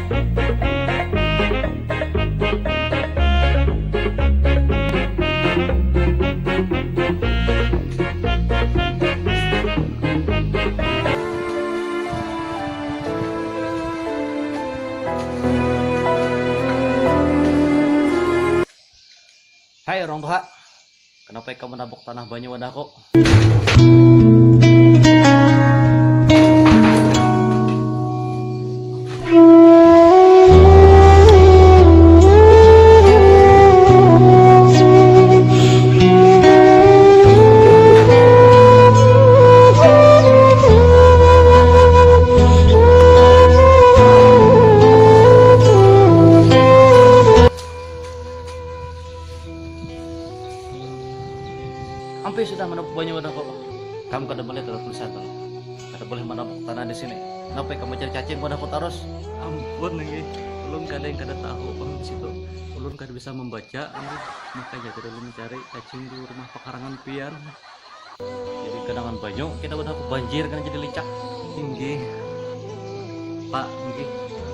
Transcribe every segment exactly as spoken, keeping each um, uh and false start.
Hai orang tuha, kenapa ikam menabuk tanah banyu wadahku? Ampih sudah manabuk banyu wadahku. Kam kada boleh terus tulisan tu. Kada boleh manabuk tanah di sini. Napa ikam mancari cacing wadahku tarus? Ampun, nggih. Ulun kada yang kada tahu pang di situ. Ulun kada bisa membaca, nggih. Makanya kada ulun mencari cacing di rumah pekarangan pian. Jadi genangan banyu, kita wadahku banjir kena jadi licak. Inggih. Pak, inggih.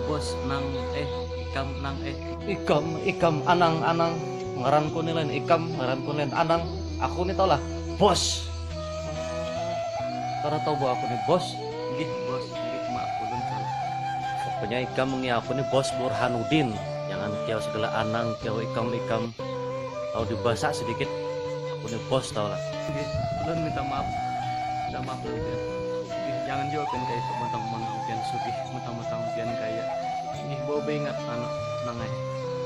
Bos, nang, eh, ikam, nang, eh. Ikam, ikam, anang, anang. Ngaranku ni lain ikam, ngaranku ni lain anang. Aku ni tau lah, bos. Kada tau bahwa aku ni bos. Inggih, bos. Inggih, maaf, ulun salah. Pokoknya ikam mengi aku ni bos Burhanuddin. Jangan kiau segala anang, kiau ikam, ikam. Tau dibasa sedikit. Aku ni bos tau lah. Inggih, ulun minta maaf. Minta maaf lawan pian. Inggih, jangan jua pian kaya itu, mentang-mentang pian sugih, mentang-mentang pian kaya. Inggih, bawa baingat, anu, nang ai.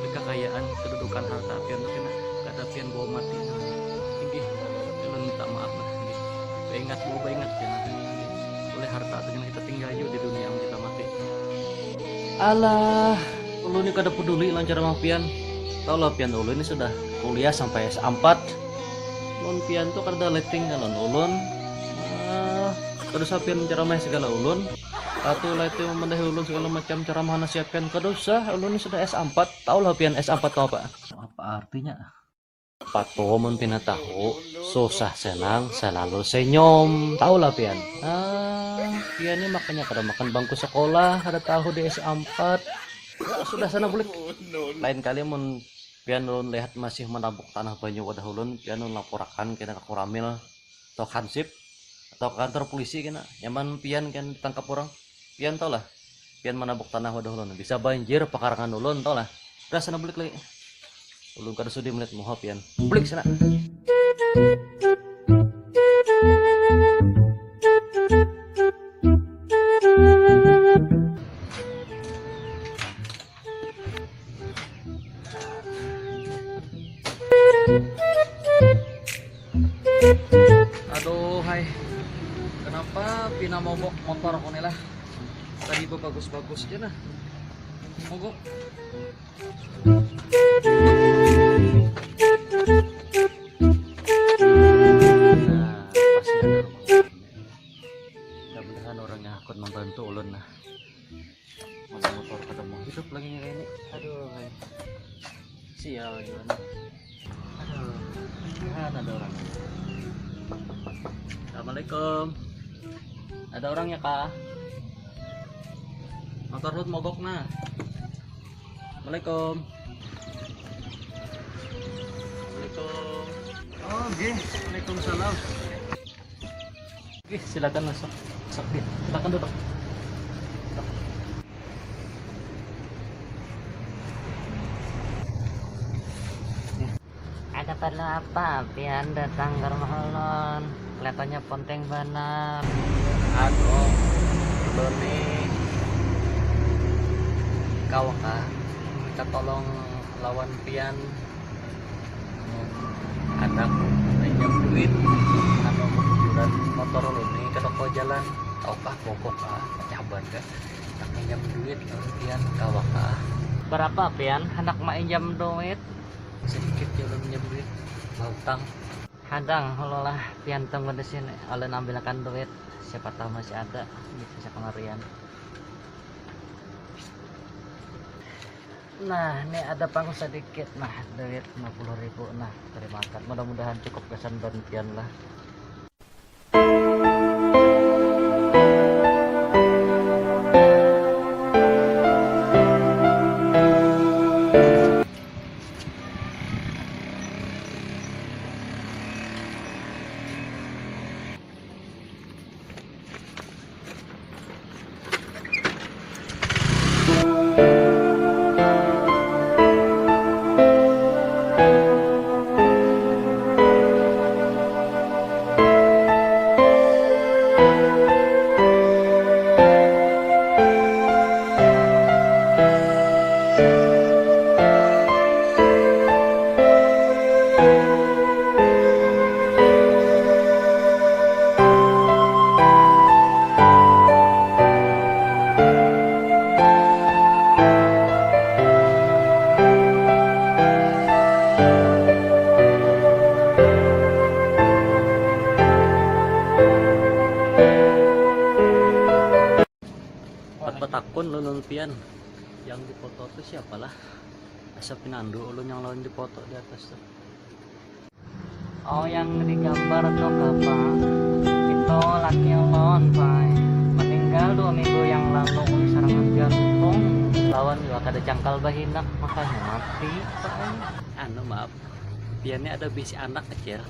Kekayaan, kedudukan, harta pian tu kena kada pian bawa mati. Inggih, ulun minta maaf lah. Inggih, baingat, bawa baingat pian. Inggih, oleh harta tu kena kita tinggal jua di dunia amun kita mati. Alah, ulun ni kada peduli lawan ceramah pian. Tau lah pian, ulun ni sudah kuliah sampai S ampat. Mun pian tu kada letting lawan ulun. Ah, kada usah pian menceramahi segala ulun. Atau letting memadahi ulun segala macam ceramah nasihat pian. Kada usah, ulun ni sudah S ampat. Tau lah pian S ampat tu apa? Apa artinya? Patua mun pina tahu, susah senang selalu senyum. Tahu lah pian. Ah, pian ni makanya kada makan bangku sekolah, kada tahu di S ampat. Ya, sudah sana bulik. Lain kali mun pian ulun lihat masih menabuk tanah banyu wadah ulun, pian ulun laporakan kena ke Koramil atau Hansip atau ke kantor polisi kena. Nyaman pian kan ditangkap orang. Pian tahu lah. Pian manabuk tanah wadah ulun. Bisa banjir pekarangan ulun, tahu lah. Dah sana bulik lagi. Ulun kada sudi melihat muha pian. Bulik sana. Aduh, hai. Kenapa pina mogok motor aku ni lah? Tadi bagus-bagus ja nah. Mogok. Nah, pasti ada rumah. Mudah-mudahan orang yang akan membantu ulun nah. Mana motor kada mau hidup lagi kayak ini. Aduh, hai. Sial juga nih. Aduh, mudahan ada orang. Assalamualaikum. Ada orang ya, Kak? Motor lu mogok nah. Assalamualaikum. Assalamualaikum. Oh, nggih. Waalaikumsalam. Oke, silakan masuk. Masuk, nggih. Silakan duduk. Ada perlu apa pian datang ke rumah ulun? Kelihatannya penting banar. Anu, ulun ni kawa kah minta tolong lawan pian? Handak minjam duit, anu, bujuran motor ulun ni ka toko jalan. Tahu kah, mogok kah, pecah ban kah? Handak minjam duit lawan pian, kawa kah? Berapa pian handak mainjam duit? Sedikit ja ulun minjam duit, bautang. Hadang, ululah, pian tunggu di sini. Ulun ambilakan duit, siapa tahu masih ada, bisa kamarian. Nah, ini ada pang sedikit, nah, duit lima puluh ribu, nah, terima kasih. Mudah-mudahan cukup gasan ban pian lah. Pian, yang dipoto tuh siapalah? Asa pinandu ulun yang lawan dipoto di atas tuh. Oh, yang digambar tuh apa? Itu laki ulun, Pai. Meninggal dua minggu yang lalu, ui, serangan jantung. Lawan juga kada cangkal bahinak, makanya mati, Pai. Anu, maaf, pian ni ada bisi anak kecil,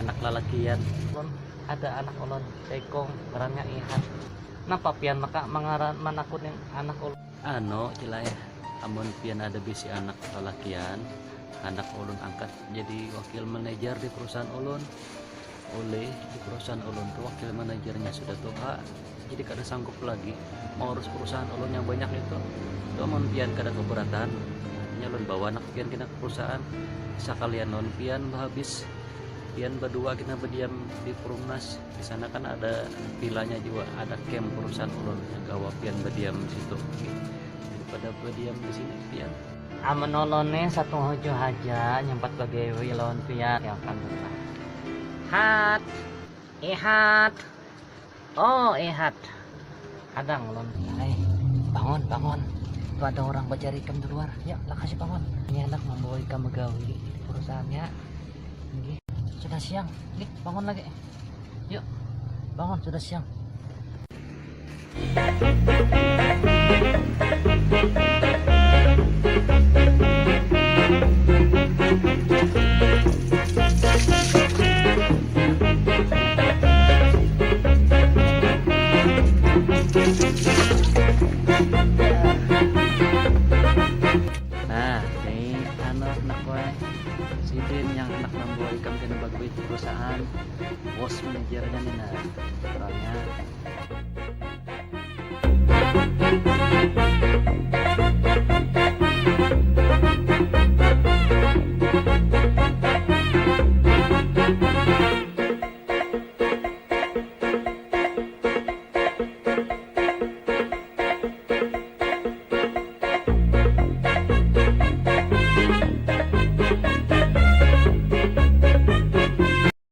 anak lalakian. Ulun ada anak ulun, saikung, ngarannya Ihat. Napa pian maka mangaran manakutin anak ulun? Anu, Cilai, amun pian ada bisi anak lalakian, anak ulun angkat jadi wakil manajer di perusahaan ulun. Ulih di perusahaan ulun tu wakil manajernya sudah tuha, jadi kada sanggup lagi maurus perusahaan ulun yang banyak itu. Tu amun pian kada keberatan, artinya ulun bawa anak pian kena ke perusahaan. Sakalian lawan pian bahabis, pian badua kena badiam di Perumnas. Di sana kan ada vilanya jua, ada camp perusahaan ulun yang kawa pian badiam di situ. Daripada badiam di sini pian. Amun ulun nih satuju haja nyampat bagawi lawan pian, ya kan, Hat. Ihat. Oh, Ihat. Hadang ulun. Hai, bangun, bangun. Itu ada orang bacari ikam di luar. Ya, lakasi bangun. Ini anak membawa ikam bagawi di perusahaannya. Nggih. Sudah siang. Nggih, bangun lagi. Yuk, bangun, sudah siang. Nah, ini anu anak, anak wae. Sidin yang anak membawa ikam kena bagawi perusahaan. Bos manajernya nih, nah. Orangnya